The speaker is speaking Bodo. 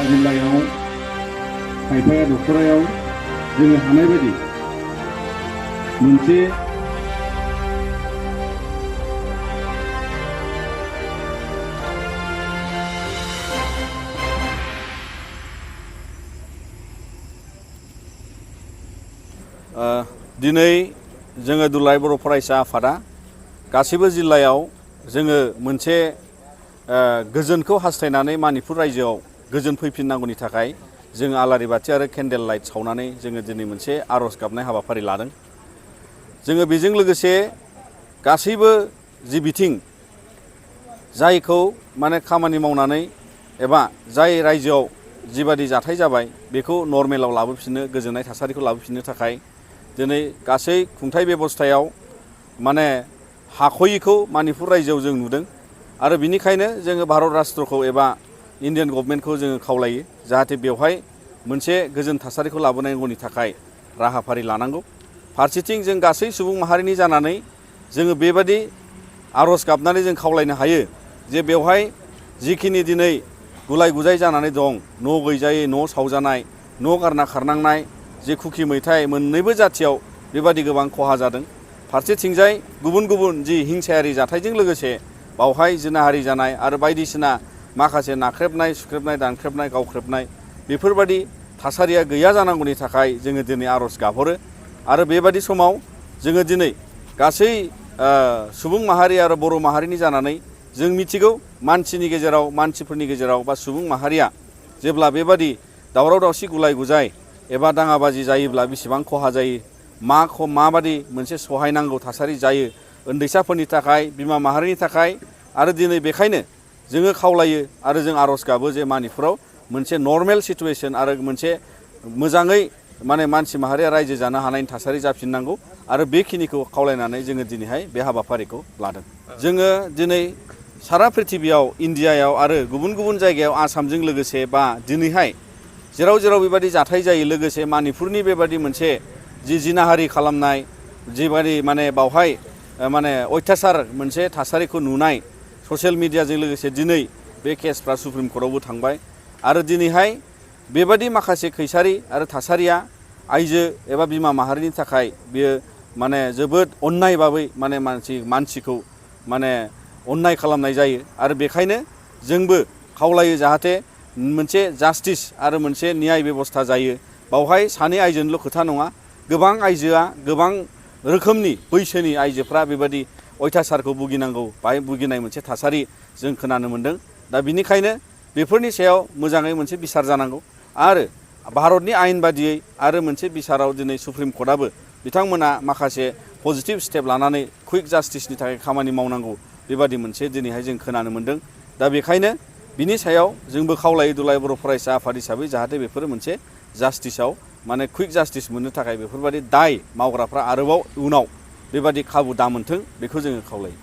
जिल्लायाव खायफाया दख'रायाव जोङो हानाय बायदि मोनसे दिनै जोङो दुलाराय बर' फरायसा आफादा गासैबो जिल्लायाव जोङो मोनसे गोजोनखौ हास्थायनानै मणिपुर रायजोआव गोजोन फैफिननांगौनि थाखाय जोङो आलारि बाथि आरो केन्डेल लाइट सावनानै जोङो दिनै मोनसे आर'ज गाबनाय हाबाफारि लादों। जोङो बेजों लोगोसे गासैबो जि बिथिं जायखौ माने खामानि मावनानै एबा जाय रायजोआव जिबादि जाथाय जाबाय बेखौ नर्मेलाव लाबोफिननो गोजोननाय थासारिखौ लाबोफिननो थाखाय दिनै गासै खुंथाय बेबस्थायाव माने हाख'यिखौ मणिपुर रायजोआव जों नुदों आरो बिनिखायनो जोङो भारत राष्ट्रखौ एबा इन्डियान गभर्नमेन्टखौ जोङो खावलायो जाहाथे बेवहाय मोनसे गोजोन थासारिखौ लाबोनांगौनि थाखाय राहाफारि लानांगौ। फारसेथिं जों गासै सुबुं माहारिनि जानानै जोङो बेबादि आर'ज गाबनानै जों खावलायनो हायो जे बेवहाय जिखिनि दिनै गुलाय गुजाय जानानै दं, न' गैजायै न' सावजानाय, न' गारना खारनांनाय, जे कुखि मैथाय मोननैबो जाथियाव बेबादि गोबां खहा जादों। फारसेथिंजाय गुबुन गुबुन जि हिंसायारि जाथायजों लोगोसे बावहाय जिनाहारि जानाय आरो बायदिसिना माखासे नाख्रेबनाय, सुख्रेबनाय, दानख्रेबनाय, गावख्रेबनाय बेफोरबादि थासारिया गैया जानांगौनि थाखाय जोङो दिनै आर'ज गाबहरो आरो बेबादि समाव जोङो दिनै गासै सुबुं माहारि आरो बर' माहारिनि जानानै जों मिथिगौ मानसिफोरनि गेजेराव बा सुबुं माहारिया जेब्ला बेबादि दावराव दावसि गुलाय गुजाय एबा दाङाबाजि जायोब्ला बेसेबां खहा जायो, माबादि मोनसे सहायनांगौ थासारि जायो उन्दैसाफोरनि थाखाय, बिमा माहारिनि थाखाय आरो दिनै बेखायनो जोङो खावलायो आरो जों आर'ज गाबो जे मणिपुराव मोनसे नर्मेल सिचुवेसन आरो मोनसे मोजाङै माने मानसि माहारिया रायजो जानो हानायनि थासारि जाफिननांगौ आरो बेखिनिखौ खावलायनानै जोङो दिनैहाय बे हाबाफारिखौ लादों। जोङो दिनै सारा पृथिबियाव इन्डियायाव आरो गुबुन गुबुन जायगायाव आसामजों लोगोसे बा दिनैहाय जेराव जेराव बेबादि जाथाय जायो लोगोसे मणिपुरनि बेबादि मोनसे जि जिनाहारि खालामनाय जिबादि माने बावहाय माने अयथासार मोनसे थासारिखौ नुनाय ससियेल मिडियाजों लोगोसे दिनै बे केसफ्रा सुप्रिम कर्टआवबो थांबाय आरो दिनैहाय बेबादि माखासे खैसारि आरो थासारिया आइजो एबा बिमा माहारिनि थाखाय बियो माने जोबोद अन्याय बाबै माने मानसिखौ माने अन्याय खालामनाय जायो आरो बेखायनो जोंबो खावलायो जाहाथे मोनसे जास्टिस आरो मोनसे न्याय बेबस्था जायो। बावहाय सानै आइजोनिल' खोथा नङा, गोबां आइजोआ गोबां रोखोमनि बैसोनि आइजोफ्रा बेबादि अयथासारखौ भुगिनांगौ बाहाय भुगिनाय मोनसे थासारि जों खोनानो मोन्दों। दा बिनिखायनो बेफोरनि सायाव मोजाङै मोनसे बिसार जानांगौ आरो भारतनि आयेन बादियै आरो मोनसे बिसाराव दिनै सुप्रिम कर्टआबो बिथांमोना माखासे पजिटिभ स्टेप लानानै कुइक जास्टिसनि थाखाय खामानि मावनांगौ बेबादि मोनसे दिनैहाय जों खोनानो मोन्दों। दा बेखायनो बिनि सायाव जोंबो खावलायो दुलाराय बर' फरायसा आफाद हिसाबै जाहाथे बेफोरो मोनसे जास्टिसाव माने कुइक जास्टिस मोननो थाखाय बेफोरबादि दाय मावग्राफ्रा आरोबाव उनाव बेबादि खाबु दामोनथों बेखौ जोङो खावलायो।